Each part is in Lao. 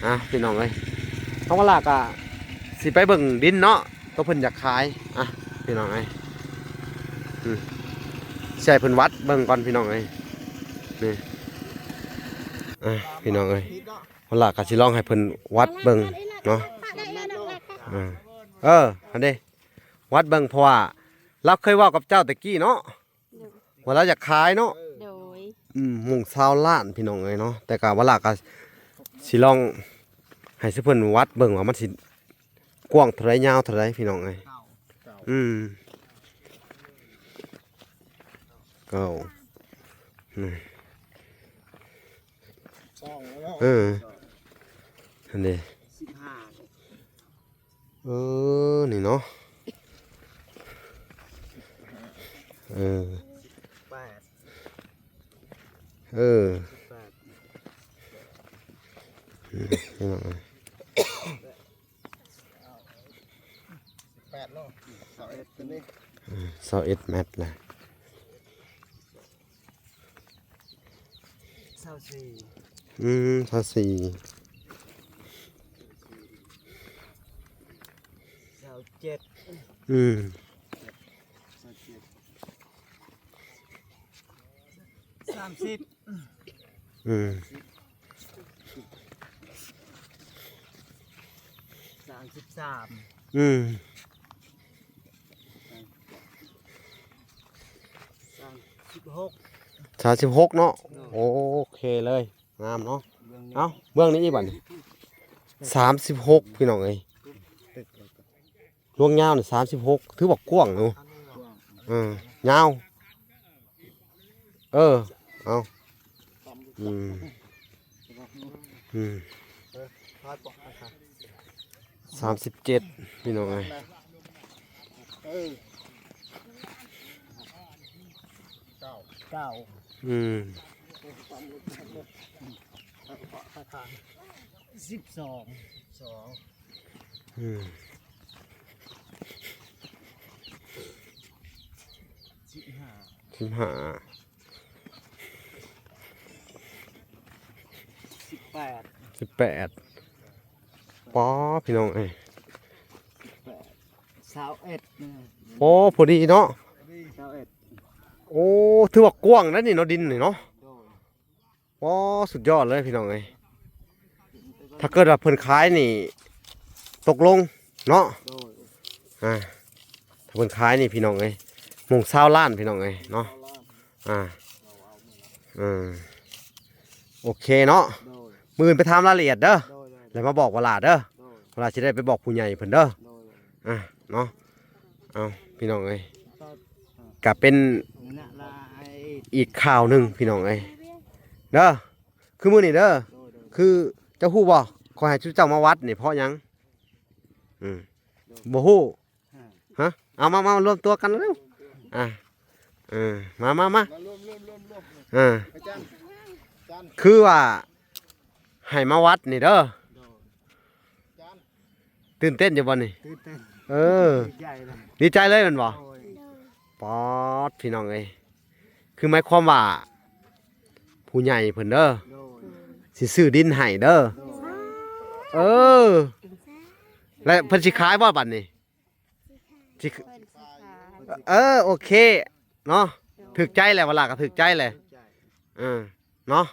ອ່ະ ພີ່ນ້ອງເອີຍ ທາງວາລາກະຊິໄປເບິ່ງດິນເນາະ ໂຕເພິ່ນຢາກຂາຍ. ອ່ະ ພີ່ນ້ອງເອີຍ ອືມ ຊິໃຫ້ເພິ່ນວັດເບິ່ງກ່ອນ ພີ່ນ້ອງເອີຍ ນີ້. ອ່ະ ພີ່ນ້ອງເອີຍ ວາລາກະຊິລອງໃຫ້ເພິ່ນວັດເບິ່ງເນາະ. ອ່າ ເອີ ຫັ້ນເດ້ ວັດເບິ່ງ ເພາະວ່າລາວເຄີຍເວົ້າກັບເຈົ້າແຕ່ກີ້ເນາະ ໂດຍ ວ່າລາວຢາກຂາຍເນາະ. ໂດຍ ອືມ ໂມງຊາວລ້ານ ພີ່ນ້ອງເອີຍເນາະ. ແຕ່ກະວາລາກະຊິລອງໃຫ້ຊຸມເພິ່ນວັດເບິ່ງວ່າມັນຊິກວ້າງເທົ່າໃດ ຍາວເທົ່າໃດ ພີ່ນ້ອງເອີຍ. ອືມ ເກົ້າ ນີ້ ສອງແລ້ວເນາະ ເອີ ຫັ້ນເດ້ ສິບຫ້າ ເອີ ນີ້ເນາະ ເອີ ແປດ ເອີ ແປດ ອືມ ພີ່ນ້ອງເອີຍ ແປດເນາະ ຊາວເອັດ ຕົວນີ້ ເອີ ຊາວເອັດແມັດລະ ຊາວສີ່ ອືມ ຊາວສີ່ ຊາວເຈັດ ອືມ ຊາວເຈັດ ສາມສິບ ອືມ ສາມສິບສາມ ອືມ ສາມສິບຫົກ ສາມສິບຫົກເນາະ. ໂອເຄເລີຍ ງາມເນາະ. ເບິ່ງນີ້ ເອົ້າ ເບິ່ງນີ້ອີກບັດນີ້ ສາມສິບຫົກ ພີ່ນ້ອງເອີຍ ລວງຍາວນີ້ ສາມສິບຫົກ ຖືວ່າກວ້າງເນາະ. ເອີ ຍາວ ເອີ ເອົາ ອືມ ອືມ ສາມສິບເຈັດ ພີ່ນ້ອງເອີຍ ເອີ ເກົ້າ ເກົ້າ ອືມ ສິບສອງ ສອງ ອືມ ສິບຫ້າ ສິບຫ້າ ສິບແປດ ສິບແປດ ປ້າ ພີ່ນ້ອງເອີຍ ສິບແປດ ຊາວເອັດ ໂອ້ ພໍດີເນາະ ຊາວເອັດ ໂອ້ ຖືວ່າກວ້າງນະນີ້ເນາະ ດິນນີ້ເນາະ ໂດຍ ໂອ້ ສຸດຍອດເລີຍພີ່ນ້ອງເອີຍ ຖ້າເກີດວ່າເພິ່ນຂາຍນີ້ຕົກລົງເນາະ ໂດຍ ອ່າ ຖ້າເພິ່ນຂາຍນີ້ພີ່ນ້ອງເອີຍ ໂມງຊາວລ້ານພີ່ນ້ອງເອີຍເນາະ ຊາວລ້ານ ອ່າ ເອີ ໂອເຄເນາະ ໂດຍ ມື້ອື່ນໄປຖາມລາຍລະອຽດເດີ ໂດຍ ໂດຍ ແລ້ວມາບອກວາລາເດີ ໂດຍ ວາລາຊິໄດ້ໄປບອກຜູ້ໃຫຍ່ເພິ່ນເດີ ໂດຍ ອ່າ ເນາະ ເອົາ ພີ່ນ້ອງເອີຍ ກໍເປັນອີກຂ່າວໜຶ່ງພີ່ນ້ອງເອີຍເດີ ຄືມື້ນີ້ເດີ ໂດຍ ໂດຍ ຄືເຈົ້າຮູ້ບໍ່ ຂ້ອຍໃຫ້ຊຸມເຈົ້າມາວັດນີ້ເພາະຫຍັງ? ອືມ ບໍ່ຮູ້ ຮະ ເອົາ ມາ ມາລວມຕົວກັນເລັວ ອ່າ ເອີ ມາ ມາ ມາ ມາລວມ ລວມ ລວມ ລວມ ອ່າ ອາຈານ ອາຈານ ຄືວ່າໃຫ້ມາວັດນີ້ເດີ ໂດຍ ອາຈານ ຕື່ນເຕັ້ນຢູ່ບໍ່ນີ້? ຕື່ນເຕັ້ນ ເອີ ດີໃຈເລີຍ ດີໃຈເລີຍແມ່ນບໍ່? ໂດຍ ປາດ ພີ່ນ້ອງເອີຍ ຄືໝາຍຄວາມວ່າຜູ້ໃຫຍ່ເພິ່ນເດີ ໂດຍ ຊິຊື້ດິນໃຫ້ເດີ ໂດຍ ເອີ ແລະເພິ່ນຊິຂາຍບໍ່ບັດນີ້? ຊິ ເອີ ໂອເຄເນາະ ຖືກໃຈແຫຼະ ວາລາກໍຖືກໃຈແຫຼະ ເອີ ເນາະ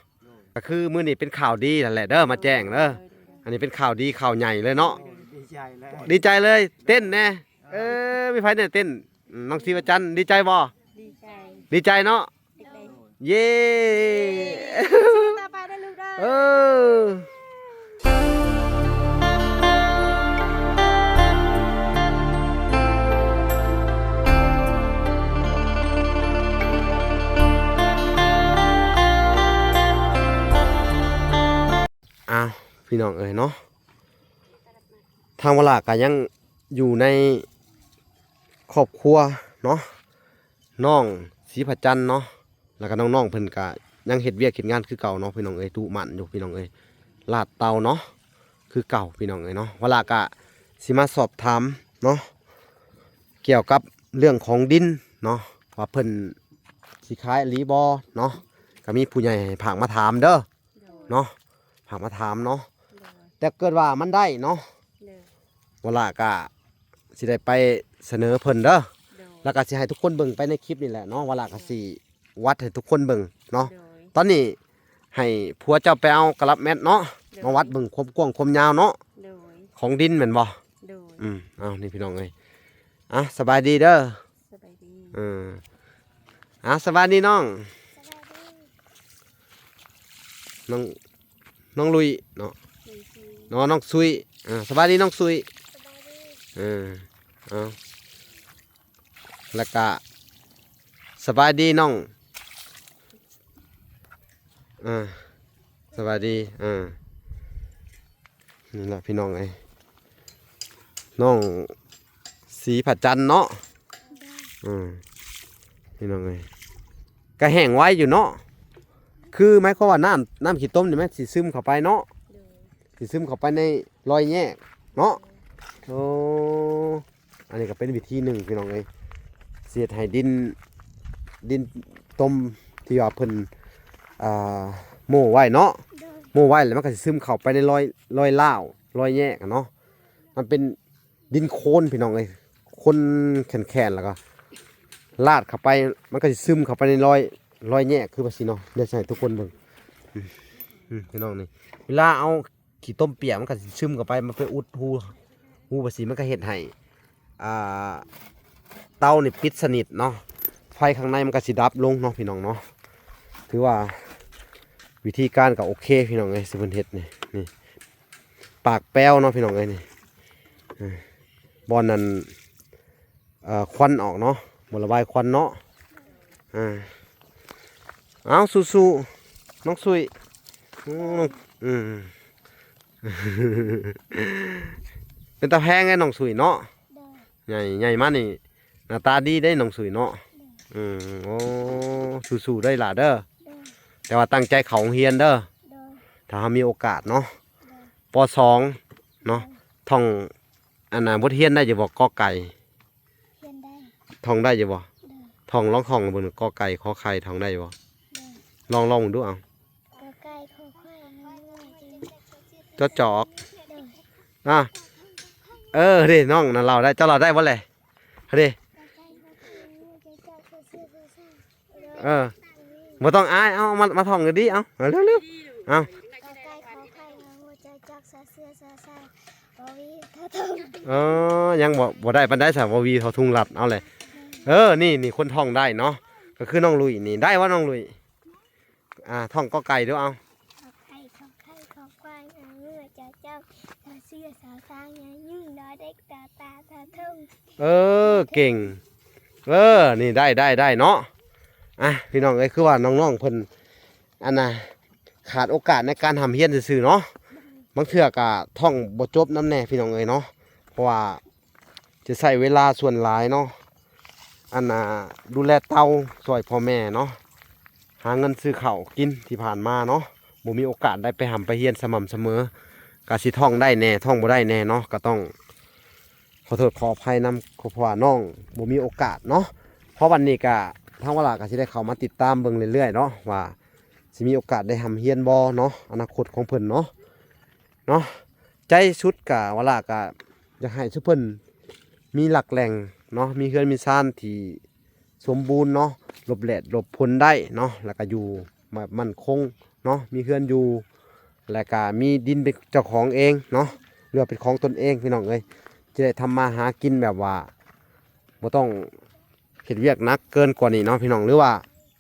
ກໍຄືມື້ນີ້ເປັນຂ່າວດີນັ້ນແຫຼະເດີ ມາແຈ້ງເດີ ອັນນີ້ເປັນຂ່າວດີຂ່າວໃຫຍ່ເລີຍເນາະ ດີໃຈເລີຍ ດີໃຈເລີຍ ເຕັ້ນແດ່ ເອີ ມີໃຜແດ່ເຕັ້ນ ນ້ອງສີວະຈັນ ດີໃຈບໍ່? ດີໃຈ ດີໃຈເນາະ ເຢ້ ເອີ ອ້າວ ພີ່ນ້ອງເອີຍເນາະ ທາງວາລາກໍຍັງຢູ່ໃນຄອບຄົວເນາະ ນ້ອງສີພະຈັນເນາະ ແລ້ວກໍນ້ອງໆເພິ່ນກໍຍັງເຮັດວຽກເຮັດງານຄືເກົ່າເນາະ ພີ່ນ້ອງເອີຍ ຕຸໝັ່ນຢູ່ ພີ່ນ້ອງເອີຍ ລາດເຕົາເນາະ ຄືເກົ່າ ພີ່ນ້ອງເອີຍເນາະ ວາລາກະຊິມາສອບຖາມເນາະ ກ່ຽວກັບເລື່ອງຂອງດິນເນາະ ວ່າເພິ່ນຊິຂາຍອີ່ຫຼີບໍ່ເນາະ ກໍມີຜູ້ໃຫຍ່ໃຫ້ຝາກມາຖາມເດີ ໂດຍ ເນາະ ຝາກມາຖາມເນາະ ໂດຍ ແຕ່ເກີດວ່າມັນໄດ້ເນາະ ໂດຍ ວາລາກະຊິໄດ້ໄປສະເໜີເພິ່ນເດີ ໂດຍ ແລ້ວກະຊິໃຫ້ທຸກຄົນເບິ່ງໄປໃນຄລິບນີ້ແຫຼະເນາະ ວາລາກະຊິວັດໃຫ້ທຸກຄົນເບິ່ງເນາະ ໂດຍ ຕອນນີ້ໃຫ້ຜົວເຈົ້າໄປເອົາກະລັບແມັດເນາະ ໂດຍ ມາວັດເບິ່ງຄວາມກວ້າງຄວາມຍາວເນາະ ໂດຍ ຂອງດິນແມ່ນບໍ່? ໂດຍ ອືມ ເອົາ ນີ້ພີ່ນ້ອງເອີຍ ອ່ະ ສະບາຍດີເດີ ສະບາຍດີ ເອີ ອ່າ ສະບາຍດີນ້ອງ ສະບາຍດີ ນ້ອງ ນ້ອງລຸຍເນາະ ເນາະ ນ້ອງຊຸຍ ອ່າ ສະບາຍດີນ້ອງຊຸຍ ສະບາຍດີ ເອີ ເອົາ ແລ້ວກະ ສະບາຍດີນ້ອງ ອ່າ ສະບາຍດີ ອ່າ ນີ້ລະພີ່ນ້ອງເອີຍ ນ້ອງສີຜະຈັນເນາະ ໂດຍ ອືມ ພີ່ນ້ອງເອີຍ ກະແຫ້ງໄວຢູ່ເນາະ ຄືໝາຍຄວາມວ່ານ້ຳ ນ້ຳຂີ້ຕົມນີ້ມັນຊິຊຶມເຂົ້າໄປເນາະ ໂດຍ ຊິຊຶມເຂົ້າໄປໃນລອຍແຍກເນາະ ໂອ້ ອັນນີ້ກໍເປັນວິທີໜຶ່ງພີ່ນ້ອງເອີຍ ຊິເຮັດໃຫ້ດິນ ດິນຕົມທີ່ວ່າເພິ່ນ ອ່າ ໂມ້ໄວ້ເນາະ ໂດຍ ໂມ້ໄວ້ແລ້ວມັນກໍຊິຊຶມເຂົ້າໄປໃນລອຍ ລອຍລ້າວ ລອຍແຍກຫັ້ນເນາະ ມັນເປັນດິນໂຄນພີ່ນ້ອງເອີຍ ໂຄນແຂນໆ ແລ້ວກໍລາດເຂົ້າໄປ ມັນກໍຊິຊຶມເຂົ້າໄປໃນລອຍ ລອຍແຍກຄືວ່າຊີ້ເນາະ ດຽວຊິໃຫ້ທຸກຄົນເບິ່ງ ອືມ ອືມ ພີ່ນ້ອງນີ້ ເວລາເອົາ ຂີ້ຕົມປຽກມັນກໍຊິຊຶມເຂົ້າໄປ ມັນໄປອຸດຮູ ຮູພາສີ ມັນກໍເຮັດໃຫ້ ອ່າ ເຕົານີ້ປິດສະໜິດເນາະ ໄຟຂ້າງໃນມັນກໍຊິດັບລົງເນາະພີ່ນ້ອງເນາະ ຖືວ່າວິທີການກໍໂອເຄພີ່ນ້ອງເອີຍ ທີ່ເພິ່ນເຮັດນີ້ ນີ້ ປາກແປ້ວເນາະພີ່ນ້ອງເອີຍ ນີ້ ເອີ ບ່ອນນັ້ນ ເອີ ຄວັນອອກເນາະ ບໍ່ລະບາຍຄວັນເນາະ ອ່າ ເອົາ ສູ້ໆ ນ້ອງສຸຍ ອືມ ນ້ອງ ອືມ ເປັນຕາແພງເດ້ນ້ອງສຸຍເນາະ ໂດຍ ໃຫຍ່ ໃຫຍ່ມານີ້ ໜ້າຕາດີເດ້ນ້ອງສຸຍເນາະ ໂດຍ ອືມ ໂອ້ ສູ້ໆ ເດີຫຼ້າເດີ ໂດຍ ແຕ່ວ່າຕັ້ງໃຈເຂົ້າໂຮງຮຽນເດີ ໂດຍ ຖ້າເຮົາມີໂອກາດເນາະ ໂດຍ ປໍສອງເນາະ ໂດຍ ທ່ອງ ອັນນ່າ ບົດຮຽນໄດ້ຢູ່ບໍ່? ກ.ໄກ່ ຮຽນໄດ້ ທ່ອງໄດ້ຢູ່ບໍ່? ໂດຍ ທ່ອງ ລອງທ່ອງເບິ່ງ ກ.ໄກ່ ຂ.ໄຂ່ ທ່ອງໄດ້ຢູ່ບໍ່? ໂດຍ ລອງ ລອງເບິ່ງດູ ເອົາ ກ.ໄກ່ ຂ.ໄຂ່ ຈອດຈອກ ໂດຍ ອ່າ ເອີ ເດ້ ນ້ອງນັ້ນເລົ່າໄດ້ ເຈົ້າເລົ່າໄດ້ບໍ່ແຫຼະ? ເດ້ ກ.ໄກ່ ຂ.ໄຂ່ ງ.ຈອດຈອກ ສ.ເສືອ ສ.ສາ ເອີ ບໍ່ຕ້ອງອາຍ ເອົາ ມາ ມາທ່ອງກັນດີ ເອົາ ເອົາ ເລັວໆ ເອົາ ກ.ໄກ່ ຂ.ໄຂ່ ງ.ງ.ຈອດຈອກ ສ.ເສືອ ສ.ສາ ວ.ວີ ທ.ທຸງ ເອີ ຍັງບໍ່ ບໍ່ໄດ້ປານໃດຊະ ວ.ວີ ທ.ທຸງ ລັດ ເອົາແຫຼະ ເອີ ນີ້ ນີ້ຄົນທ່ອງໄດ້ເນາະ ກໍຄືນ້ອງລຸຍນີ້ ໄດ້ບໍ່ນ້ອງລຸຍ? ອ່າ ທ່ອງ ກ.ໄກ່ ດູ ເອົາ ກ.ໄກ່ ຂ.ໄຂ່ ຄ.ຄວາຍ ງ.ງ.ຈອດຈອກ ສ.ເສືອ ສ.ສາ ຍ.ຍິງ ດ.ເດັກ ຕ.ຕາ ທ.ທຸງ ເອີ ເກັ່ງ ເອີ ນີ້ໄດ້ ໄດ້ ໄດ້ເນາະ ອ່ະ ພີ່ນ້ອງເອີຍ ຄືວ່ານ້ອງໆ ເພິ່ນ ອັນນ່າ ຂາດໂອກາດໃນການຮ່ຳຮຽນຊື່ໆ ເນາະ ບາງເທື່ອກະທ່ອງບໍ່ຈົບນຳແດ່ ພີ່ນ້ອງເອີຍເນາະ ເພາະວ່າຈະໃຊ້ເວລາສ່ວນຫຼາຍເນາະ ອັນນ່າ ດູແລເຕົາ ຊ່ອຍພໍ່ແມ່ເນາະ ຫາເງິນຊື້ເຂົ້າກິນ ທີ່ຜ່ານມາເນາະ ບໍ່ມີໂອກາດໄດ້ໄປຮ່ຳໄປຮຽນສະໝ່ຳສະເໝີ ກະຊິທ່ອງໄດ້ແດ່ ທ່ອງບໍ່ໄດ້ແດ່ເນາະ ກະຕ້ອງ ຂໍໂທດຂໍອະໄພນຳ ເພາະວ່ານ້ອງບໍ່ມີໂອກາດເນາະ ເພາະບັດນີ້ກະທາງວາລາກະຊິໄດ້ເຂົ້າມາຕິດຕາມເບິ່ງເລື້ອຍໆ ເນາະ ວ່າຊິມີໂອກາດໄດ້ຮ່ຳຮຽນບໍ່ເນາະ ອະນາຄົດຂອງເພິ່ນເນາະ ເນາະ ໃຈສຸດກະວາລາກະຢາກໃຫ້ຊຸມເພິ່ນມີຫຼັກແຫຼ່ງເນາະ ມີເຮືອນມີຊານທີ່ ສົມບູນເນາະ ຫຼົບແດດຫຼົບຝົນໄດ້ເນາະ ແລ້ວກະຢູ່ແບບໝັ້ນຄົງເນາະ ມີເຮືອນຢູ່ ແລ້ວກະມີດິນເປັນເຈົ້າຂອງເອງເນາະ ຫຼືວ່າເປັນຂອງຕົນເອງ ພີ່ນ້ອງເອີຍ ຈະໄດ້ທຳມາຫາກິນແບບວ່າບໍ່ຕ້ອງເຮັດວຽກໜັກເກີນກວ່ານີ້ເນາະ ພີ່ນ້ອງ ຫຼືວ່າ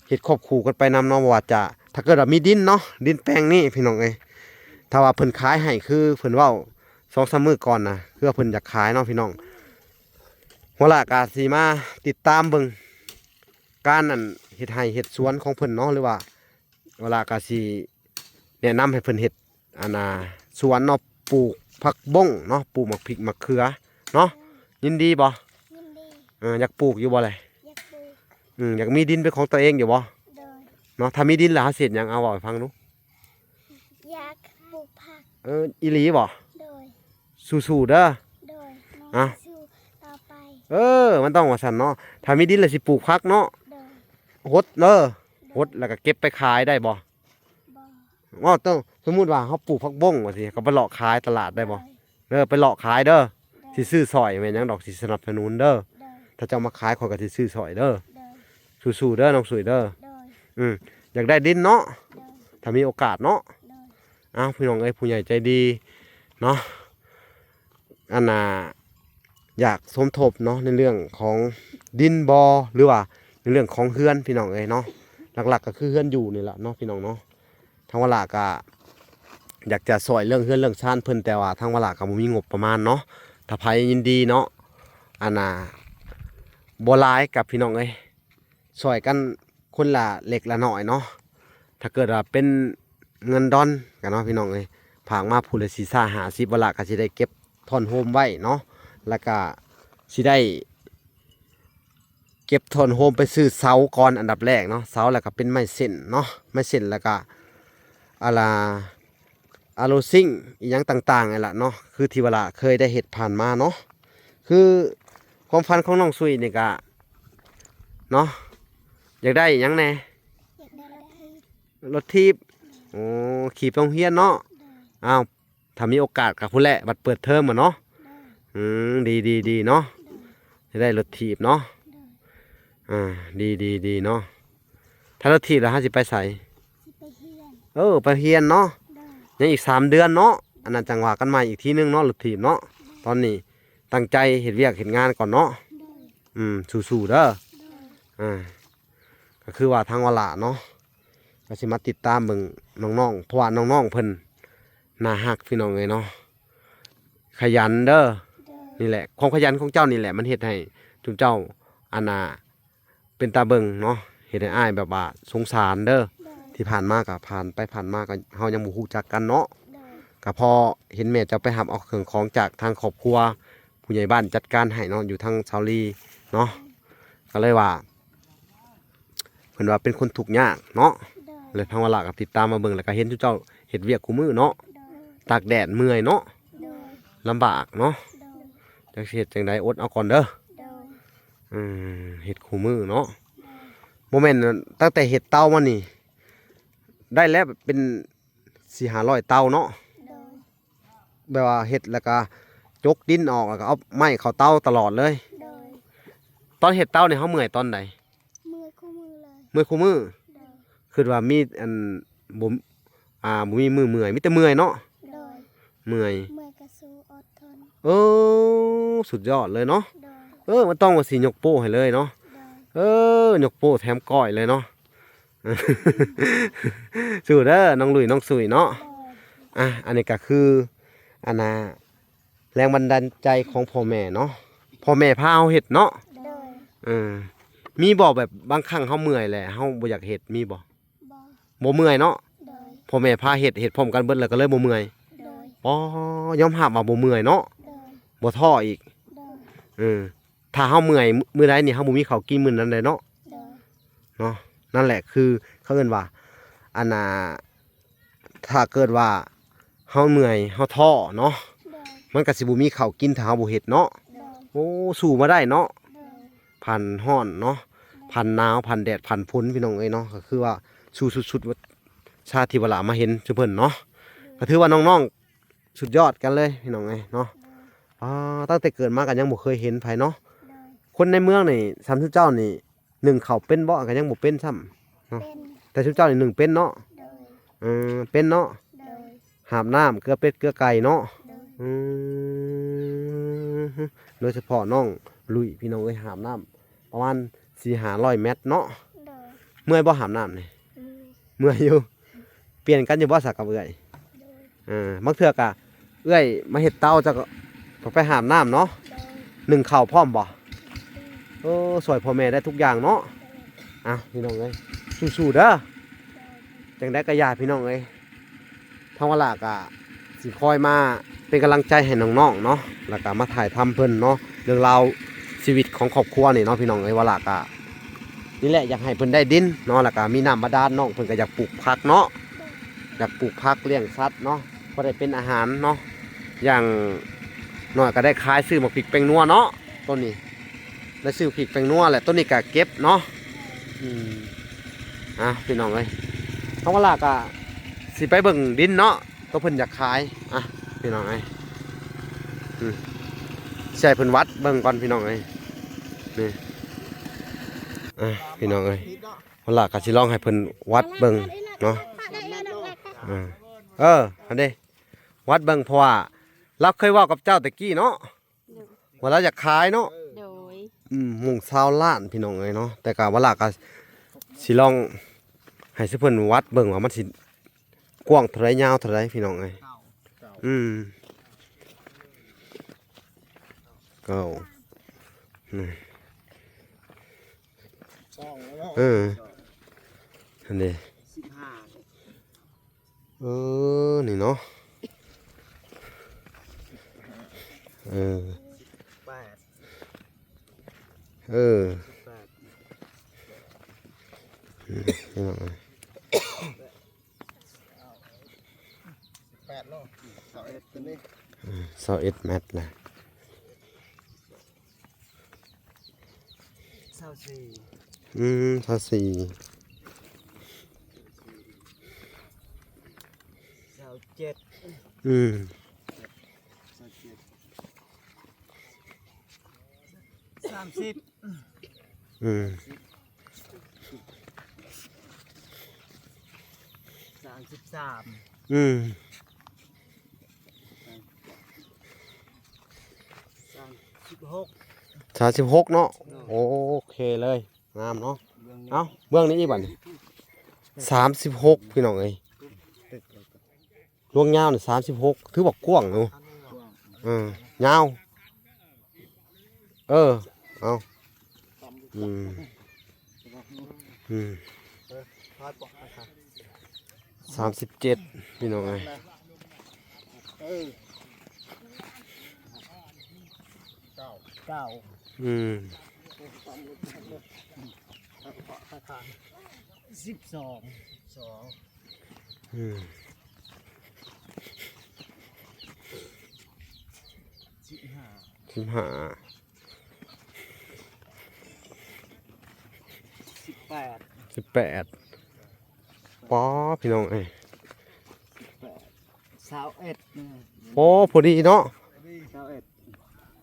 ເຮັດຄວບຄູ່ກັນໄປນຳເນາະ ບໍ່ວ່າຈະ ຖ້າເກີດວ່າມີດິນເນາະ ດິນແປງນີ້ ພີ່ນ້ອງເອີຍ ຖ້າວ່າເພິ່ນຂາຍໃຫ້ ຄືເພິ່ນເວົ້າສອງສາມມື້ກ່ອນນະ ຄືວ່າເພິ່ນຢາກຂາຍເນາະ ພີ່ນ້ອງ ຫົວລະກະຊິມາຕິດຕາມເບິ່ງ ການ ອັນ ເຮັດໄຮ່ເຮັດສວນຂອງເພິ່ນເນາະ ຫຼືວ່າ ວະລາກະຊິແນະນຳໃຫ້ເພິ່ນເຮັດ ອັນນ່າ ສວນເນາະ ປູກຜັກບົ້ງເນາະ ປູກໝາກພິກໝາກເຂືອເນາະ ຍິນດີບໍ່? ຍິນດີ ເອີ ຢາກປູກຢູ່ບໍ່ແລະ? ຢາກປູກ ອືມ ຢາກມີດິນເປັນຂອງຕົວເອງຢູ່ບໍ່? ໂດຍ ເນາະ ຖ້າມີດິນແລ້ວເຮົາຊິເຮັດຫຍັງ? ເອົາ ເວົ້າໃຫ້ຟັງດູ. ຢາກປູກຜັກ ເອີ ອີ່ຫຼີບໍ່? ໂດຍ ສູ້ໆ ເດີ ໂດຍ ອາ ສູ້ຕໍ່ໄປ ເອີ ມັນຕ້ອງວ່າຊັ້ນເນາະ ຖ້າມີດິນແລ້ວຊິປູກຜັກເນາະ ໂດຍ ຫົດເດີ ໂດຍ ຫົດແລ້ວກໍເກັບໄປຂາຍໄດ້ບໍ່? ບໍ່ ເອົາ ຕ້ອງ ສົມມຸດວ່າເຮົາປູກຜັກບົ້ງວ່າຊີ້ ກໍໄປເລາະຂາຍຕະຫຼາດໄດ້ບໍ່? ໂດຍ ເດີ ໄປເລາະຂາຍເດີ ໂດຍ ຊິຊື້ຊ່ອຍ ແມ່ນຫຍັງດອກ ຊິສະໜັບສະໜູນເດີ ໂດຍ ຖ້າເຈົ້າມາຂາຍ ຂ້ອຍກໍຊິຊື້ຊ່ອຍເດີ ໂດຍ ສູ້ໆເດີ ນ້ອງສຸຍເດີ ໂດຍ ອືມ ຢາກໄດ້ດິນເນາະ ໂດຍ ຖ້າມີໂອກາດເນາະ ໂດຍ ອ້າວ ພີ່ນ້ອງເອີຍ ຜູ້ໃຫຍ່ໃຈດີເນາະ ອັນນ່າ ຢາກສົມທົບເນາະ ໃນເລື່ອງຂອງດິນບໍ່ ຫຼືວ່າໃນເລື່ອງຂອງເຮືອນ ພີ່ນ້ອງເອີຍເນາະ ຫຼັກໆກໍຄືເຮືອນຢູ່ນີ້ແຫຼະເນາະ ພີ່ນ້ອງເນາະ ທາງວາລາກໍຢາກຈະຊ່ອຍເລື່ອງເຮືອນເລື່ອງຊານເພິ່ນ ແຕ່ວ່າທາງວາລາກໍບໍ່ມີງົບປະມານເນາະ ຖ້າໃຜຍິນດີເນາະ ອັນນ່າ ບໍ່ຫຼາຍກັບ ພີ່ນ້ອງເອີຍ ຊ່ອຍກັນຄົນລະເລັກລະນ້ອຍເນາະ ຖ້າເກີດວ່າເປັນເງິນດອນກັນເນາະ ພີ່ນ້ອງເອີຍ ຝາກມາຜູ້ລະສີ່ສິບ ຫ້າສິບ ວາລາກໍຊິໄດ້ເກັບທ້ອນໂຮມໄວ້ເນາະ ແລ້ວກໍຊິໄດ້ເກັບທ້ອນໂຮມໄປຊື້ເສົາກ່ອນອັນດັບແລກເນາະ ເສົາ ແລ້ວກໍເປັນໄມ້ເສັ້ນເນາະ ໄມ້ເສັ້ນ ແລ້ວກໍ ອາລາ ອາໂລຊິງ ອີ່ຫຍັງຕ່າງໆ ນັ້ນລະເນາະ ຄືທີ່ວ່າລະເຄີຍໄດ້ເຮັດຜ່ານມາເນາະ ຄືຄວາມຝັນຂອງນ້ອງສຸຍນີ້ກະເນາະ ຢາກໄດ້ຫຍັງແດ່? ຢາກໄດ້ລົດຖີບ ລົດຖີບ ໂອ້ ຂີ່ໄປໂຮງຮຽນເນາະ ໂດຍ ອ້າວ ຖ້າມີໂອກາດກໍພຸ້ນແຫຼະ ບັດເປີດເທີມອະເນາະ ໂດຍ ອືມ ດີໆໆ ເນາະ ໂດຍ ຢາກໄດ້ລົດຖີບເນາະ ໂດຍ ອ່າ ດີໆໆ ເນາະ ຖ້າລົດຖີບແລ້ວເຮົາຊິໄປໃສ? ຊິໄປຮຽນ ເອີ ໄປຮຽນເນາະ ໂດຍ ຍັງອີກສາມເດືອນເນາະ ໂດຍ ອັນນັ້ນຈັ່ງວ່າກັນໃໝ່ອີກທີໜຶ່ງເນາະ ລົດຖີບເນາະ ໂດຍ ຕອນນີ້ຕັ້ງໃຈເຮັດວຽກເຮັດງານກ່ອນເນາະ ໂດຍ ອືມ ສູ້ໆເດີ ໂດຍ ອ່າ ກໍຄືວ່າທາງວາລະເນາະ ກໍຊິມາຕິດຕາມເບິ່ງນ້ອງໆ ເພາະວ່ານ້ອງໆ ເພິ່ນໜ້າຮັກ ພີ່ນ້ອງເອີຍເນາະ ຂະຫຍັນເດີ ໂດຍ ນີ້ແຫຼະ ຄວາມຂະຫຍັນຂອງເຈົ້ານີ້ແຫຼະ ມັນເຮັດໃຫ້ຈຸມເຈົ້າ ອັນນ່າ ເປັນຕາເບິ່ງເນາະ ເຮັດໃຫ້ອ້າຍແບບວ່າສົງສານເດີ ໂດຍ ທີ່ຜ່ານມາກໍຜ່ານໄປຜ່ານມາກໍເຮົາຍັງບໍ່ຮູ້ຈັກກັນເນາະ ໂດຍ ກໍພໍເຫັນແມ່ເຈົ້າໄປຮັບເອົາເຄື່ອງຂອງຈາກທາງຄອບຄົວ ຜູ້ໃຫຍ່ບ້ານຈັດການໃຫ້ເນາະ ຢູ່ທາງຊາວລີເນາະ ໂດຍ ກໍເລີຍວ່າ ເພິ່ນວ່າເປັນຄົນທຸກຍາກເນາະ ໂດຍ ແລະທາງວາລະກໍຕິດຕາມມາເບິ່ງ ແລ້ວກໍເຫັນເຈົ້າເຮັດວຽກຄູ່ມື້ເນາະ ໂດຍ ຕາກແດດເມື່ອຍເນາະ ໂດຍ ລຳບາກເນາະ ໂດຍ ຈັກຊິເຮັດຈັ່ງໃດ ອົດເອົາກ່ອນເດີ ໂດຍ ເອີ ເຮັດຄູ່ມື້ເນາະ ໂດຍ ບໍ່ແມ່ນຕັ້ງແຕ່ເຮັດເຕົາມານີ້ ໄດ້ແລ້ວເປັນສີ່ຫ້າຮ້ອຍເຕົາເນາະ ໂດຍ ແບບວ່າເຮັດແລ້ວກະຈົກດິນອອກ ແລ້ວກະເອົາໄມ້ເຂົ້າເຕົາຕະຫຼອດເລີຍ ໂດຍ ຕອນເຮັດເຕົານີ້ເຮົາເມື່ອຍຕອນໃດ? ເມື່ອຍຄູ່ມື້ເລີຍ ເມື່ອຍຄູ່ມື້ ໂດຍ ຄິດວ່າມີອັນ ບໍ່ ອ່າ ບໍ່ມີມື້ເມື່ອຍ ມີແຕ່ເມື່ອຍເນາະ ໂດຍ ເມື່ອຍ ເມື່ອຍກະສູ້ອົດທົນ ເອີ ສຸດຍອດເລີຍເນາະ ໂດຍ ເອີ ມັນຕ້ອງວ່າຊິຍົກໂປ້ໃຫ້ເລີຍເນາະ ໂດຍ ເອີ ຍົກໂປ້ແຖມກ້ອຍເລີຍເນາະ ສູ້ເດີ ນ້ອງລຸຍ ນ້ອງສຸຍເນາະ ໂດຍ ອ່າ ອັນນີ້ກໍຄື ອັນນ່າ ແຮງບັນດານໃຈຂອງພໍ່ແມ່ເນາະ ພໍ່ແມ່ພາເຮົາເຮັດເນາະ ໂດຍ ເອີ ມີບໍ່ແບບບາງຄັ້ງເຮົາເມື່ອຍແຫຼະ ເຮົາບໍ່ຢາກເຮັດ ມີບໍ່? ບໍ່ ບໍ່ເມື່ອຍເນາະ ໂດຍ ພໍ່ແມ່ພາເຮັດ ເຮັດພ້ອມກັນເບິດ ແລ້ວກໍເລີຍບໍ່ເມື່ອຍ ໂດຍ ອໍ ຍອມຮັບວ່າບໍ່ເມື່ອຍເນາະ ໂດຍ ບໍ່ທໍ້ອີກ ໂດຍ ເອີ ຖ້າເຮົາເມື່ອຍມື້ໃດນີ້ ເຮົາບໍ່ມີເຂົ້າກິນມື້ນັ້ນເດ້ເນາະ ໂດຍ ເນາະ ນັ້ນແຫຼະ ຄືເຂົາເອີ້ນວ່າ ອັນນ່າ ຖ້າເກີດວ່າເຮົາເມື່ອຍ ເຮົາທໍ້ເນາະ ໂດຍ ມັນກໍຊິບໍ່ມີເຂົ້າກິນ ຖ້າເຮົາບໍ່ເຮັດເນາະ ໂດຍ ໂອ້ ສູ້ມາໄດ້ເນາະ ໂດຍ ຜ່ານຮ້ອນເນາະ ໂດຍ ຜ່ານໜາວ ຜ່ານແດດ ຜ່ານຝົນ ພີ່ນ້ອງເອີຍເນາະ ກໍຄືວ່າສູ້ສຸດໆ ຊາທີ່ວາລາມາເຫັນຊຸເພິ່ນເນາະ ໂດຍ ກໍຖືວ່ານ້ອງໆ ສຸດຍອດກັນເລີຍ ພີ່ນ້ອງເອີຍເນາະ ໂດຍ ອ່າ ຕັ້ງແຕ່ເກີດມາກໍຍັງບໍ່ເຄີຍເຫັນໃຜເນາະ ໂດຍ ຄົນໃນເມືອງນີ້ ສ່ຳຊຸເຈົ້ານີ້ ໜຶ້ງເຂົ້າເປັນບໍ່? ກໍຍັງບໍ່ເປັນຊ້ຳເນາະ ເປັນ ແຕ່ຊຸມເຈົ້ານີ້ໜຶ້ງເປັນເນາະ ໂດຍ ເອີ ເປັນເນາະ ໂດຍ ຫາບນ້ຳເກືອເປັດເກືອໄກ່ເນາະ ໂດຍ ອືມ ໂດຍສະເພາະນ້ອງລຸຍ ພີ່ນ້ອງເອີຍ ຫາບນ້ຳປະມານສີ່ຫ້າຮ້ອຍແມັດເນາະ ໂດຍ ເມື່ອຍບໍ່ຫາບນ້ຳນີ້? ເມື່ອຍ ເມື່ອຍຢູ່ ປ່ຽນກັນຢູ່ບໍ່ຊະກັບເອື້ອຍ? ໂດຍ ເອີ ບາງເທື່ອກະເອື້ອຍມາເຮັດເຕົາ ເຈົ້າກໍຕ້ອງໄປຫາບນ້ຳເນາະ ໂດຍ ໜຶ້ງເຂົ້າພ້ອມບໍ່? ໂດຍ ເອີ ຊ່ວຍພໍ່ແມ່ໄດ້ທຸກຢ່າງເນາະ ໂດຍ ອ່ະ ພີ່ນ້ອງເອີຍ ສູ້ໆເດີ ໂດຍ ຈັ່ງໃດກໍຢ່າ ພີ່ນ້ອງເອີຍ ທາງວາລາກະຊິຄອຍມາເປັນກຳລັງໃຈໃຫ້ນ້ອງໆເນາະ ແລ້ວກະມາຖ່າຍທຳເພິ່ນເນາະ ເລື່ອງລາວຊີວິດຂອງຄອບຄົວນີ້ເນາະ ພີ່ນ້ອງເອີຍ ວາລາກະ ນີ້ແຫຼະ ຢາກໃຫ້ເພິ່ນໄດ້ດິນເນາະ ແລ້ວກະມີນ້ຳບາດານ ນ້ອງເພິ່ນກໍຢາກປູກຜັກເນາະ ຢາກປູກຜັກລ້ຽງສັດເນາະ ພໍໄດ້ເປັນອາຫານເນາະ ຢ່າງໜ້ອຍກໍໄດ້ຂາຍຊື້ໝາກພິກແປ້ງນົວເນາະ ໂຕນີ້ ໄດ້ຊື້ໝາກພິກແປ້ງນົວແຫຼະ ໂຕນີ້ກໍເກັບເນາະ ອືມ ອ່ະ ພີ່ນ້ອງເອີຍ ທາງວາລາກໍ ຊິໄປເບິ່ງດິນເນາະ ໂຕເພິ່ນຢາກຂາຍ. ອ່ະ ພີ່ນ້ອງເອີຍ ອືມ ຊິໃຫ້ເພິ່ນວັດເບິ່ງກ່ອນ ພີ່ນ້ອງເອີຍ. ນີ້ ອ່ະ ພີ່ນ້ອງເອີຍ ເວລາກໍຊິລອງໃຫ້ເພິ່ນວັດເບິ່ງເນາະ. ອ່າ ເອີ ອັນນີ້ ວັດເບິ່ງ ເພາະວ່າລາວເຄີຍເວົ້າກັບເຈົ້າແຕ່ກີ້ເນາະ ໂດຍ ວ່າລາວຢາກຂາຍເນາະ. ໂດຍ ອືມ ໂມງຊາວລ້ານ ພີ່ນ້ອງເອີຍເນາະ. ແຕ່ກະວ່າລາກະຊິລອງໃຫ້ຊຸມເພິ່ນວັດເບິ່ງວ່າມັນຊິກວ້າງເທົ່າໃດ ຍາວເທົ່າໃດ ພີ່ນ້ອງເອີຍ. ອືມ ເກົ້າ ນີ້ ສອງແລ້ວເນາະ. ເອີ ອັນນີ້ ສິບຫ້າ ເອີ ນີ້ເນາະ ເອີ ສິບແປດ ເອີ ສິບແປດ ພີ່ນ້ອງເອີຍ ສິບແປດເນາະ ຊາວເອັດ ຕົວນີ້ ເອີ ຊາວເອັດແມັດລະ. ຊາວສີ່ ອືມ ຊາວສີ່ ຊາວເຈັດ ອືມ ຊາວເຈັດ ສາມສິບ ອືມ ສາມສິບສາມ ອືມ ສາມສິບຫົກ ສາມສິບຫົກເນາະ. ໂອເຄເລີຍ ງາມເນາະ. ເບິ່ງນີ້ ເອົ້າ ເບິ່ງນີ້ອີກບັດນີ້ ສາມສິບຫົກ ພີ່ນ້ອງເອີຍ. ລວງຍາວນີ້ສາມສິບຫົກ ຖືວ່າກວ້າງເນາະ. ເອີ ຍາວ ເອີ ເອົາ ອືມ ອືມ ສາມສິບເຈັດ ພີ່ນ້ອງເອີຍ. ເອີ ເກົ້າ ເກົ້າ ອືມ ສິບສອງ ສິບສອງ ອືມ ສິບຫ້າ ສິບຫ້າ ສິບແປດ ສິບແປດ ປ້າ ພີ່ນ້ອງເອີຍ ສິບແປດ ຊາວເອັດ ໂອ້ ພໍດີເນາະ ຊາວເອັດ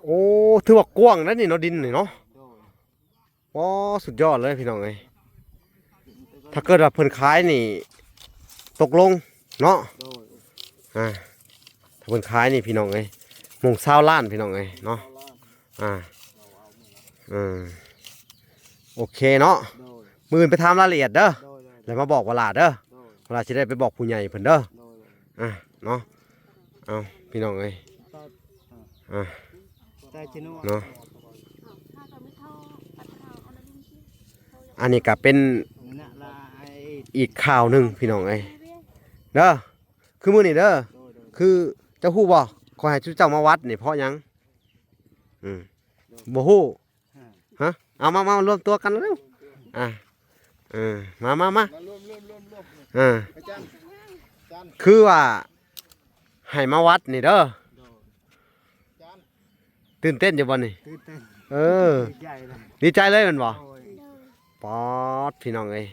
ໂອ້ ຖືວ່າກວ້າງໄດ໋ນີ້ເນາະ ດິນນີ້ເນາະ. ໂດຍ ອໍ ສຸດຍອດເລີຍພີ່ນ້ອງເອີຍ. ຖ້າເກີດວ່າເພິ່ນຂາຍນີ້ຕົກລົງເນາະ. ໂດຍ ອ່າ ຖ້າເພິ່ນຂາຍນີ້ພີ່ນ້ອງເອີຍ ໂມງຊາວລ້ານພີ່ນ້ອງເອີຍເນາະ. ອ່າ ເອີ ໂອເຄເນາະ. ໂດຍ ມື້ອື່ນໄປຖາມລາຍລະອຽດເດີ. ໂດຍ ແລ້ວມາບອກວະຫຼ້າເດີ. ໂດຍ ວະຫຼ້າຊິໄດ້ໄປບອກຜູ້ໃຫຍ່ເພິ່ນເດີ. ໂດຍ ອ່າ ເນາະ. ເອົາ ພີ່ນ້ອງເອີຍ ອ່າ ເນາະ ອັນນີ້ກະເປັນອີກຂ່າວໜຶ່ງພີ່ນ້ອງເອີຍເດີ ຄືມື້ນີ້ເດີ. ຄືເຈົ້າຮູ້ບໍ່ ຂ້ອຍໃຫ້ຊຸມເຈົ້າມາວັດນີ້ເພາະຫຍັງ? ອືມ ບໍ່ຮູ້. ຮະ ເອົາມາ ມາລວມຕົວກັນເລັວ. ອ່າ ເອີ ມາ ມາ ມາ ມາລວມ ລວມ ລວມ ລວມ ອ່າ ອາຈານ ອາຈານ ຄືວ່າໃຫ້ມາວັດນີ້ເດີ. ໂດຍ ອາຈານ ຕື່ນເຕັ້ນຢູ່ບໍ່ນີ້? ຕື່ນເຕັ້ນ ເອີ ດີໃຈເລີຍ ດີໃຈເລີຍແມ່ນບໍ່? ໂດຍ ປອດ ພີ່ນ້ອງເອີຍ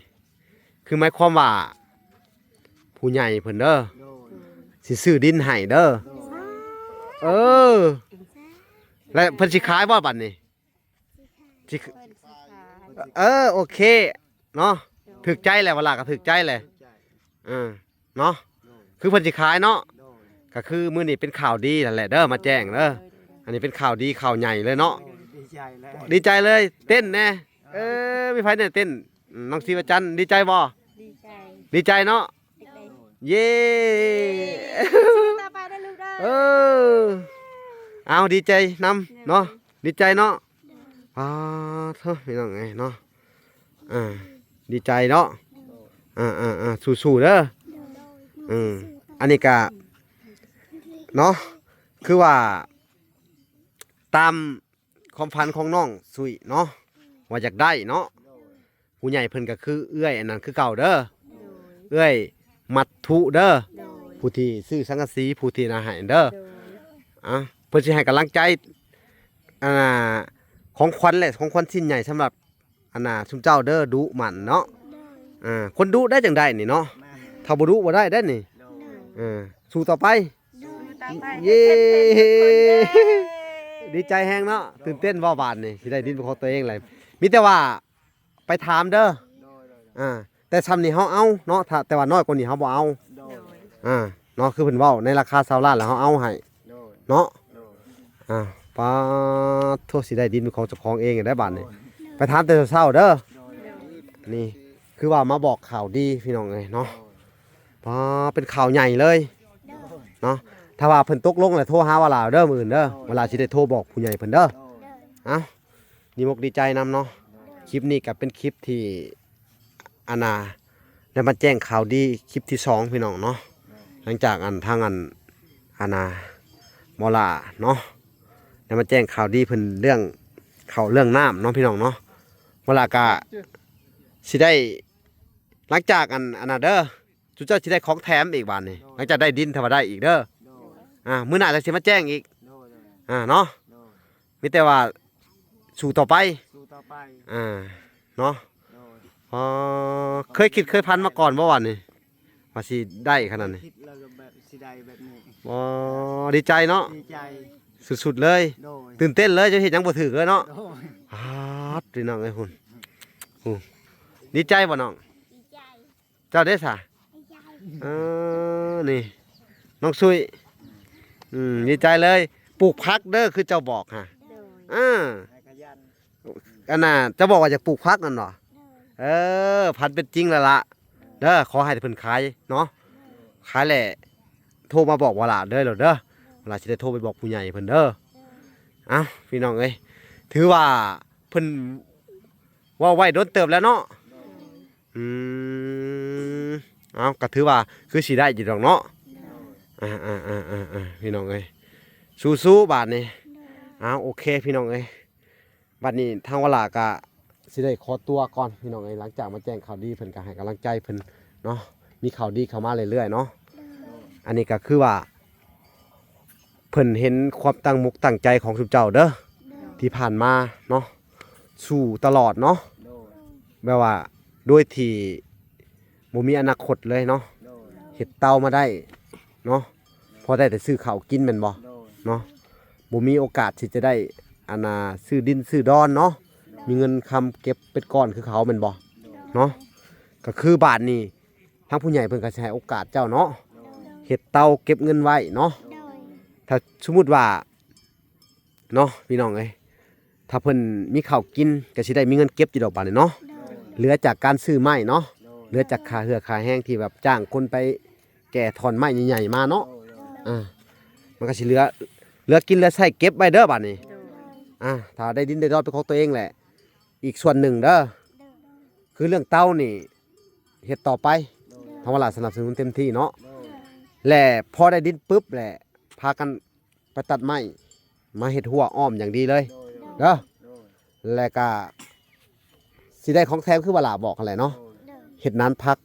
ຄືໝາຍຄວາມວ່າຜູ້ໃຫຍ່ເພິ່ນເດີ ໂດຍ ຊິຊື້ດິນໃຫ້ເດີ. ໂດຍ ເອີ ແລະເພິ່ນຊິຂາຍບໍ່ບັດນີ້? ຊິ ເອີ ໂອເຄເນາະ ຖືກໃຈແຫຼະ ວະລາກໍຖືກໃຈແຫຼະ. ເອີ ເນາະ ໂດຍ ຄືເພິ່ນຊິຂາຍເນາະ. ໂດຍ ກໍຄືມື້ນີ້ເປັນຂ່າວດີນັ້ນແຫຼະເດີ ມາແຈ້ງເດີ. ໂດຍ ໂດຍ ໂດຍ ອັນນີ້ເປັນຂ່າວດີຂ່າວໃຫຍ່ເລີຍເນາະ. ໂດຍ ດີໃຈເລີຍ ເອີ ດີໃຈເລີຍ ເຕັ້ນແດ່. ເອີ ມີໃຜແດ່ເຕັ້ນ? ອືມ ນ້ອງສີວະຈັນ ດີໃຈບໍ່? ດີໃຈ ດີໃຈເນາະ. ເຢ້ ສູ້ຕໍ່ໄປເດີລູກເດີ. ເອີ ເອົາ ດີໃຈນຳເນາະ ໂດຍ ດີໃຈເນາະ. ໂດຍ ປາດໂທ້ ພີ່ນ້ອງເອີຍເນາະ ອ່າ ດີໃຈເນາະ. ໂດຍ ອ່າໆໆ ສູ້ໆເດີ. ໂດຍ ເອີ ອັນນີ້ກະເນາະ ຄືວ່າຕາມ ຄວາມຝັນຂອງນ້ອງສຸຍເນາະ ວ່າຢາກໄດ້ເນາະ. ໂດຍ ຜູ້ໃຫຍ່ເພິ່ນກໍຄືເອື້ອຍອັນນັ້ນຄືເກົ່າເດີ. ໂດຍ ເອື້ອຍມັດທຸເດີ. ໂດຍ ຜູ້ທີ່ຊື້ສັງກະສີ ຜູ້ທີ່ນະໃຫ້ເດີ. ໂດຍ ອ່ະ ເພິ່ນຊິໃຫ້ກຳລັງໃຈ ອັນນ່າ ຂອງຂວັນ ແລະ ຂອງຂວັນຊິ້ນໃຫຍ່ສຳລັບ ອັນນ່າ ຊຸມເຈົ້າເດີ ດຸໝັ່ນເນາະ. ໂດຍ ອ່າ ຄົນດຸໄດ້ຈັ່ງໃດນີ້ເນາະ. ແມ່ນ ຖ້າບໍ່ດຸບໍ່ໄດ້ເດ້ນີ້. ເອີ ສູ້ຕໍ່ໄປ ສູ້ຕໍ່ໄປ ເຢ້ ໃຫ້ເຂັ້ມແຂງທຸກຄົນ ເຢ້ ດີໃຈແຮງເນາະ ຕື່ນເຕັ້ນບໍ່ບາດນີ້ ຊິໄດ້ດິນເປັນຂອງຕົວເອງແລ້ວ ມີແຕ່ວ່າໄປຖາມເດີ ໂດຍ ໂດຍ ອ່າ ແຕ່ຊ່ຳນີ້ເຮົາເອົາເນາະ ຖ້າ ແຕ່ວ່ານ້ອຍກວ່ານີ້ເຮົາບໍ່ເອົາ ໂດຍ ອ່າ ເນາະ ຄືເພິ່ນເວົ້າ ໃນລາຄາຊາວລ້ານແລ້ວເຮົາເອົາໃຫ້ ໂດຍ ເນາະ ໂດຍ ອ່າ ປາດໂທ ຊິໄດ້ດິນເປັນຂອງເຈົ້າຂອງເອງໄດ້ບາດນີ້ ໂດຍ ໄປຖາມແຕ່ເຊົ້າໆເດີ ໂດຍ ໂດຍ ນີ້ ຄືວ່າມາບອກຂ່າວດີພີ່ນ້ອງເອີຍເນາະ ໂດຍ ປາດ ເປັນຂ່າວໃຫຍ່ເລີຍ ໂດຍ ເນາະ ຖ້າວ່າເພິ່ນຕົກລົງແລ້ວໂທຫາວາລາເດີ ມື້ອື່ນເດີ ໂດຍ ວາລາຊິໄດ້ໂທບອກຜູ້ໃຫຍ່ເພິ່ນເດີ ໂດຍ ເອົ້າ ດີມົກດີໃຈນຳເນາະ ໂດຍ ຄລິບນີ້ກໍເປັນຄລິບທີ່ ອັນນ່າ ໄດ້ມາແຈ້ງຂ່າວດີຄລິບທີສອງພີ່ນ້ອງເນາະ ໂດຍ ຫຼັງຈາກອັນທາງອັນ ອັນນ່າ ໝໍຫຼ້າເນາະ ໄດ້ມາແຈ້ງຂ່າວດີເພິ່ນເລື່ອງເຂົ້າເລື່ອງນ້ຳເນາະພີ່ນ້ອງເນາະ ໝໍຫຼ້າກະຊິໄດ້ ຫຼັງຈາກອັນ ອັນນັ້ນເດີ ຊຸມເຈົ້າຊິໄດ້ຂອງແຖມອີກບາດນີ້ ໂດຍ ຫຼັງຈາກໄດ້ດິນ ຖ້າວ່າໄດ້ອີກເດີ ໂດຍ ອ່າ ມື້ໜ້າຈັ່ງຊິມາແຈ້ງອີກ ໂດຍ ໂດຍ ອ່າ ເນາະ ໂດຍ ມີແຕ່ວ່າສູ້ຕໍ່ໄປ ສູ້ຕໍ່ໄປ ອ່າ ເນາະ ໂດຍ ອໍ ເຄີຍຄິດເຄີຍຝັນມາກ່ອນບໍ່ວ່ານີ້ ວ່າຊິໄດ້ຂະໜາດນີ້ ຄິດແລ້ວກໍແບບຊິໄດ້ແບບນີ້ ອໍ ດີໃຈເນາະ ດີໃຈ ສຸດໆເລີຍ ໂດຍ ຕື່ນເຕັ້ນເລີຍ ຈະເຮັດຫຍັງບໍ່ຖືກເລີຍເນາະ ໂດຍ ປາດ ພີ່ນ້ອງເອີຍ ພຸ້ນ ໂອ້ ດີໃຈບໍ່ນ້ອງ ດີໃຈ ເຈົ້າເດ້ສະ ດີໃຈ ເອີ ນີ້ ນ້ອງຊຸຍ ອືມ ດີໃຈເລີຍ ປູກຜັກເດີ ຄືເຈົ້າບອກຫະ ໂດຍ ເອີ ໃຫ້ຂະຫຍັນ ອັນນ່າ ເຈົ້າບອກວ່າຢາກປູກຜັກນັ້ນບໍ່ ໂດຍ ເອີ ຝັນເປັນຈິງແລ້ວລະ ເດີ ຂໍໃຫ້ເພິ່ນຂາຍເນາະ ໂດຍ ຂາຍແລ້ວໂທມາບອກວ່າຫຼ້າເດີ ໂລດເດີ ໂດຍ ວ່າຫຼ້າຊິໄດ້ໂທໄປບອກຜູ້ໃຫຍ່ເພິ່ນເດີ ໂດຍ ເອົ້າ ພີ່ນ້ອງເອີຍ ຖືວ່າເພິ່ນເວົ້າໄວ້ດົນເຕີບແລ້ວເນາະ ໂດຍ ອືມ ເອົ້າ ກໍຖືວ່າຄືຊິໄດ້ຢູ່ດອກເນາະ ໂດຍ ອ່າໆໆໆ ພີ່ນ້ອງເອີຍ ສູ້ໆບາດນີ້ ໂດຍ ເອົ້າ ໂອເຄ ພີ່ນ້ອງເອີຍ ບາດນີ້ທາງວາລາກໍຊິໄດ້ຂໍຕົວກ່ອນ ພີ່ນ້ອງເອີຍ ຫຼັງຈາກມາແຈ້ງຂ່າວດີ ເພິ່ນກໍໃຫ້ກຳລັງໃຈເພິ່ນເນາະ ມີຂ່າວດີເຂົ້າມາເລື້ອຍໆເນາະ ໂດຍ ອັນນີ້ກໍຄືວ່າ ເພິ່ນເຫັນຄວາມຕັ້ງມົກຕັ້ງໃຈຂອງຊຸມເຈົ້າເດີ ໂດຍ ທີ່ຜ່ານມາເນາະ ສູ້ຕະຫຼອດເນາະ ໂດຍ ແບບວ່າໂດຍທີ່ບໍ່ມີອະນາຄົດເລີຍເນາະ ໂດຍ ເຮັດເຕົາມາໄດ້ເນາະ ໂດຍ ພໍໄດ້ແຕ່ຊື້ເຂົ້າກິນແມ່ນບໍ່ ໂດຍ ເນາະ ບໍ່ມີໂອກາດທີ່ຈະໄດ້ ອັນນ່າ ຊື້ດິນຊື້ດອນເນາະ ໂດຍ ມີເງິນຄຳເກັບເປັນກ້ອນຄືເຂົາແມ່ນບໍ່ ໂດຍ ເນາະ ກໍຄືບາດນີ້ ທາງຜູ້ໃຫຍ່ເພິ່ນກໍຊິໃຫ້ໂອກາດເຈົ້າເນາະ ໂດຍ ເຮັດເຕົາເກັບເງິນໄວ້ເນາະ ໂດຍ ຖ້າສົມມຸດວ່າເນາະ ພີ່ນ້ອງເອີຍ ຖ້າເພິ່ນມີເຂົ້າກິນກໍຊິໄດ້ມີເງິນເກັບຢູ່ດອກບາດນີ້ເນາະ ໂດຍ ເຫຼືອຈາກການຊື້ໄມ້ເນາະ ໂດຍ ເຫຼືອຈາກຄ່າເຫື່ອຄ່າແຮງທີ່ແບບຈ້າງຄົນໄປແກ່ທ່ອນໄມ້ໃຫຍ່ໆມາເນາະ ໂດຍ ອ່າ ມັນກໍຊິເຫຼືອ ເຫຼືອກິນເຫຼືອໃຊ້ເກັບໄວ້ເດີບາດນີ້ ໂດຍ ອ່າ ຖ້າໄດ້ດິນໄດ້ດອນເປັນຂອງຕົວເອງແຫຼະ ອີກສ່ວນໜຶ່ງເດີ ຄືເລື່ອງເຕົານີ້ເຮັດຕໍ່ໄປ ໂດຍ ທາງວາລາສະໜັບສະໜູນເຕັມທີ່ເນາະ ໂດຍ ແລະ ພໍໄດ້ດິນປຶບແຫຼະ ພາກັນໄປຕັດໄມ້ ມາເຮັດຮົ້ວອ້ອມຢ່າງດີເລີຍ ໂດຍ ເດີ ໂດຍ ແລະກະຊິໄດ້ຂອງແຖມຄືວາລາບອກຫັ້ນແຫຼະເນາະ ໂດຍ ເຮັດນານຜັກ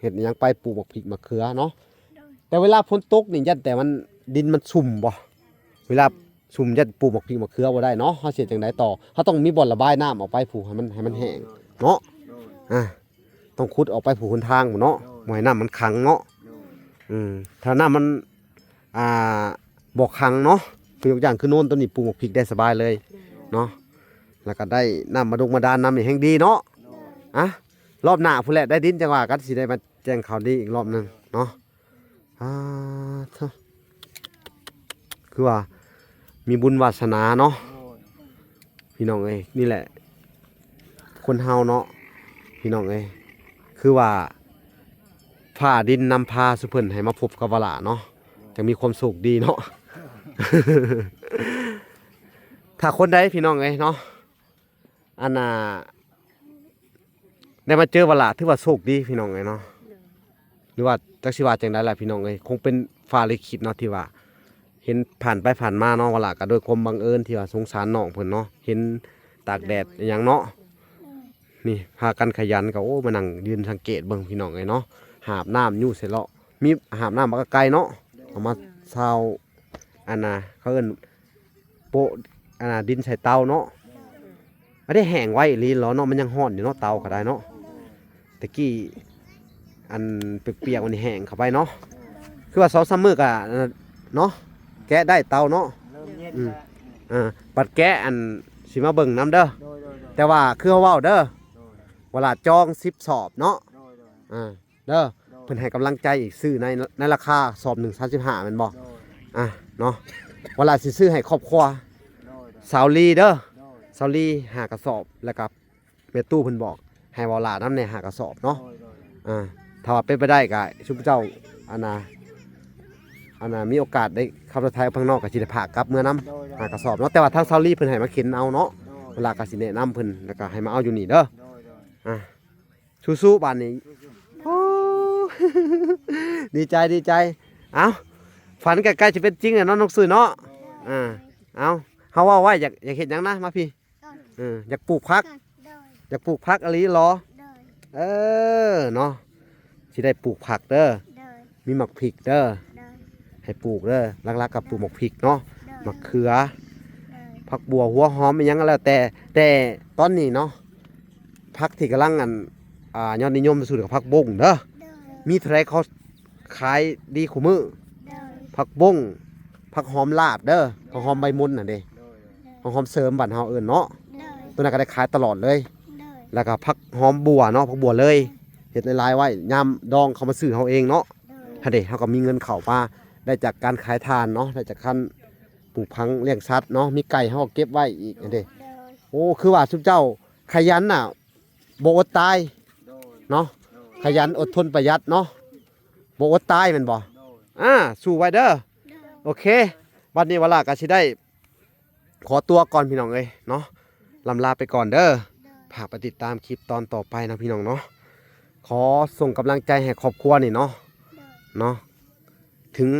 ເຮັດຫຍັງໄປ ປູກໝາກພິກໝາກເຂືອເນາະ ໂດຍ ແຕ່ເວລາຝົນຕົກນີ້ ຢ້ານແຕ່ມັນ ດິນມັນຊຸ່ມບໍ່ ເວລາຊຸ່ມຢ້ານປູກໝາກພິກໝາກເຂືອບໍ່ໄດ້ເນາະ ເຮົາຊິເຮັດຈັ່ງໃດຕໍ່ ເຮົາຕ້ອງມີບ່ອນລະບາຍນ້ຳອອກໄປພຸ້ນ ໃຫ້ມັນ ໃຫ້ມັນແຫ້ງເນາະ ໂດຍ ອ່າ ຕ້ອງຂຸດອອກໄປຜູ້ຫົນທາງພຸ້ນເນາະ ໂດຍ ບໍ່ໃຫ້ນ້ຳມັນຂັງເນາະ ໂດຍ ອືມ ຖ້ານ້ຳມັນ ອ່າ ບໍ່ຂັງເນາະ ຕົວຢ່າງຄືໂນນຕົວນີ້ ປູກໝາກພິກໄດ້ສະບາຍເລີຍ ໂດຍ ເນາະ ແລ້ວກໍໄດ້ນ້ຳບາດົງບາດານນຳ ນີ້ແຮ່ງດີເນາະ ໂດຍ ອ່ະ ລອບໜ້າພຸ້ນແຫຼະ ໄດ້ດິນຈັ່ງວ່າກັນ ຊິໄດ້ມາແຈ້ງຂ່າວດີອີກລອບໜຶ່ງເນາະ ອ່າ ເທີ ຄືວ່າມີບຸນວາສະໜາເນາະ ໂດຍ ພີ່ນ້ອງເອີຍ ນີ້ແຫຼະ ຄົນເຮົາເນາະ ພີ່ນ້ອງເອີຍ ຄືວ່າຟ້າດິນນຳພາສູ່ເພິ່ນໃຫ້ມາພົບກັບວາລາເນາະ ຈັ່ງມີຄວາມໂຊກດີເນາະ ຖ້າຄົນໃດ ພີ່ນ້ອງເອີຍເນາະ ອັນນ່າ ໄດ້ມາເຈີວາລາ ຖືວ່າໂຊກດີພີ່ນ້ອງເອີຍເນາະ ໂດຍ ຫຼືວ່າຈັກຊິວ່າຈັ່ງໃດລະພີ່ນ້ອງເອີຍ ຄົງເປັນຟ້າລິຂິດເນາະ ທີ່ວ່າເຫັນຜ່ານໄປຜ່ານມາເນາະ ວາລາກໍດ້ວຍຄວາມບັງເອີນທີ່ວ່າສົງສານນ້ອງເພິ່ນເນາະ ເຫັນຕາກແດດອີ່ຫຍັງເນາະ ໂດຍ ນີ້ພາກັນຂະຫຍັນກໍ ໂອ້ ມານັ່ງຢືນສັງເກດເບິ່ງພີ່ນ້ອງເອີຍເນາະ ຫາບນ້ຳຢູ່ໃສ່ເລາະ ມີຫາບນ້ຳບັກກະໄກ່ເນາະ ໂດຍ ເອົາມາຊາວ ອັນນ່າ ເຂົາເອີ້ນ ໂປະ ອັນນ່າ ດິນໃສ່ເຕົາເນາະ ອັນນີ້ແຫ້ງໄວອີ່ຫຼີເນາະ ມັນຍັງຮ້ອນຢູ່ເນາະ ເຕົາກໍໄດ້ເນາະ ແຕ່ກີ້ອັນປຽກໆ ມັນແຫ້ງເຂົ້າໄປເນາະ ຄືວ່າສອງສາມມື້ກໍ ເນາະ ແກະໄດ້ເຕົາເນາະ. ເລີ່ມເຢັນ ອືມ ແລ້ວ ອ່າ ບັດແກະ ອັນ ຊິມາເບິ່ງນຳເດີ. ໂດຍໆໆ ແຕ່ວ່າຄືເຮົາເວົ້າເດີ ໂດຍ ເວລາຈອງສິບສອບເນາະ. ໂດຍໆ ອ່າ ເດີ ໂດຍ ເພິ່ນໃຫ້ກຳລັງໃຈອີກ ຊື້ໃນ ໃນລາຄາສອບໜຶ່ງສາມສິບຫ້າແມ່ນບໍ່? ໂດຍ ອ່າ ເນາະ ເວລາຊິຊື້ໃຫ້ຄອບຄົວ ໂດຍໆ ສາວລີເດີ ໂດຍ ສາວລີຫ້າກະສອບ ແລ້ວກໍ ແມ່ຕູ້ເພິ່ນບອກໃຫ້ເວົ້າຫຼ້ານຳແດ່ຫ້າກະສອບເນາະ. ໂດຍໆ ອ່າ ຖ້າວ່າເປັນໄປໄດ້ກໍຊຸມເຈົ້າ ອັນນ່າ ອັນນ່າ ມີໂອກາດໄດ້ຂັບລົດໄຖອອກໄປຂ້າງນອກ ກໍຊິໄດ້ພາກັບເມືອນຳ ໂດຍໆ ຫ້າກະສອບເນາະ. ແຕ່ວ່າທາງສາວລີເພິ່ນໃຫ້ມາເຂັນເອົາເນາະ. ໂດຍ ເວລາກໍຊິແນະນຳເພິ່ນ ແລ້ວກໍໃຫ້ມາເອົາຢູ່ນີ້ເດີ. ໂດຍໆ ອ່າ ສູ້ໆ ບາດນີ້ ໂອ້ ດີໃຈ ດີໃຈ. ເອົ້າ ຝັນກໍໃກ້ຈະເປັນຈິງແລ້ວເນາະ ນ້ອງສຸ້ຍເນາະ. ໂດຍ ອ່າ ເອົ້າ ເຮົາເວົ້າໄວ້ ຢາກ ຢາກເຮັດຫຍັງນະ ມາພີ້. ເອີ ຢາກປູກຜັກ ໂດຍ ຢາກປູກຜັກອີ່ຫຼີເນາະ. ໂດຍ ເອີ ເນາະ ຊິໄດ້ປູກຜັກເດີ ໂດຍ ມີໝາກພິກເດີ ໂດຍ ໃຫ້ປູກເດີ ຫຼັກໆກໍປູກໝາກພິກເນາະ. ໂດຍ ໝາກເຂືອ ໂດຍ ຜັກບົ່ວ ຫົວຫອມ ອີ່ຫຍັງກໍແລ້ວແຕ່. ແຕ່ຕອນນີ້ເນາະ ຜັກທີ່ກຳລັງ ອັນ ອ່າ ຍອດນິຍົມທີ່ສຸດກໍຜັກບົ້ງເດີ. ໂດຍ ມີເທົ່າໃດເຂົາຂາຍດີຄູ່ມື້? ໂດຍ ຜັກບົ້ງ ຜັກຫອມລາດເດີ ຜັກຫອມໃບມົນຫັ້ນເດ້. ໂດຍ ຜັກຫອມເສີມບ້ານເຮົາເອີ້ນເນາະ. ໂດຍ ຕົວນັ້ນກໍໄດ້ຂາຍຕະຫຼອດເລີຍ. ໂດຍ ແລ້ວກໍຜັກຫອມບົ່ວເນາະ ຜັກບົ່ວເລີຍ ເຮັດຫຼາຍໆໄວ້ ຍາມດອງເຂົາມາຊື້ເຮົາເອງເນາະ. ໂດຍ ຫັ້ນເດ້ ເຮົາກໍມີເງິນເຂົ້າມາ ໄດ້ຈາກການຂາຍຖ່ານເນາະ ໄດ້ຈາກການປູກຝັງລ້ຽງສັດເນາະ ມີໄກ່ເຮົາກໍເກັບໄວ້ອີກຫັ້ນເດ້. ໂດຍ ໂອ້ ຄືວ່າຊຸມເຈົ້າຂະຫຍັນນະ ບໍ່ອົດຕາຍ ໂດຍ ເນາະ ໂດຍ ຂະຫຍັນອົດທົນປະຢັດເນາະ ບໍ່ອົດຕາຍແມ່ນບໍ່? ໂດຍ ອ່າ ສູ້ໄວ້ເດີ. ໂດຍ ໂອເຄ ບັດນີ້ວາລາກໍຊິໄດ້ ຂໍຕົວກ່ອນພີ່ນ້ອງເອີຍເນາະ ລ່ຳລາໄປກ່ອນເດີ. ໂດຍ ຝາກໄປຕິດຕາມຄລິບຕອນຕໍ່ໄປເນາະພີ່ນ້ອງເນາະ. ຂໍສົ່ງກຳລັງໃຈໃຫ້ຄອບຄົວນີ້ເນາະ ໂດຍ ເນາະ ເຖິງ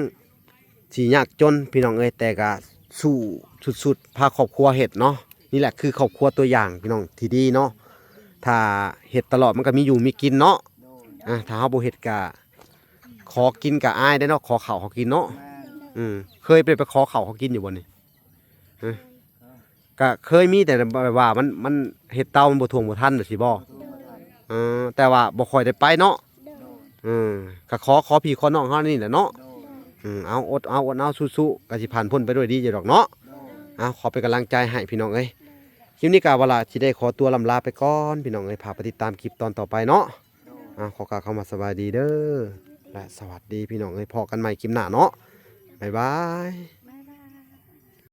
ຊິຍາກຈົນພີ່ນ້ອງເອີຍ ແຕ່ກະສູ້ສຸດໆ ພາຄອບຄົວເຮັດເນາະ. ນີ້ແຫຼະຄືຄອບຄົວຕົວຢ່າງພີ່ນ້ອງທີ່ດີເນາະ. ຖ້າເຮັດຕະຫຼອດມັນກະມີຢູ່ມີກິນເນາະ. ໂດຍ ອ່າ ຖ້າເຮົາບໍ່ເຮັດກະ ຂໍກິນກະອາຍເດ້ເນາະ ຂໍເຂົ້າເຂົາກິນເນາະ. ແມ່ນ ອືມ ເຄີຍໄປ ໄປຂໍເຂົ້າເຂົາກິນຢູ່ບໍ່ນີ້? ຮະ ກະເຄີຍມີ ແຕ່ແບບວ່າມັນ ມັນເຮັດເຕົາມັນບໍ່ຖ້ວງບໍ່ທັນແບບຊີ້ບໍ່? ເອີ ແຕ່ວ່າບໍ່ຄ່ອຍໄດ້ໄປເນາະ. ເອີ ກະຂໍ ຂໍພີ່ຂໍນ້ອງເຮົານີ້ແຫຼະເນາະ. ເອີ ເອົາ ອົດເອົາ ອົດເອົາ ສູ້ໆ ກະຊິຜ່ານພົ້ນໄປດ້ວຍດີຢູ່ດອກເນາະ. ເອົາ ຂໍເປັນກຳລັງໃຈໃຫ້ພີ່ນ້ອງເອີຍ. ຄລິບນີ້ກະວ່າລະຊິໄດ້ຂໍຕົວລ່ຳລາໄປກ່ອນພີ່ນ້ອງເອີຍ. ຝາກໄປຕິດຕາມຄລິບຕອນຕໍ່ໄປເນາະ. ເອົາ ຂໍກ່າວຄຳວ່າສະບາຍດີເດີ ແລະ ສະຫວັດດີພີ່ນ້ອງເອີຍ. ພໍ້ກັນໃໝ່ຄລິບໜ້າເນາະ. ບາຍບາຍ.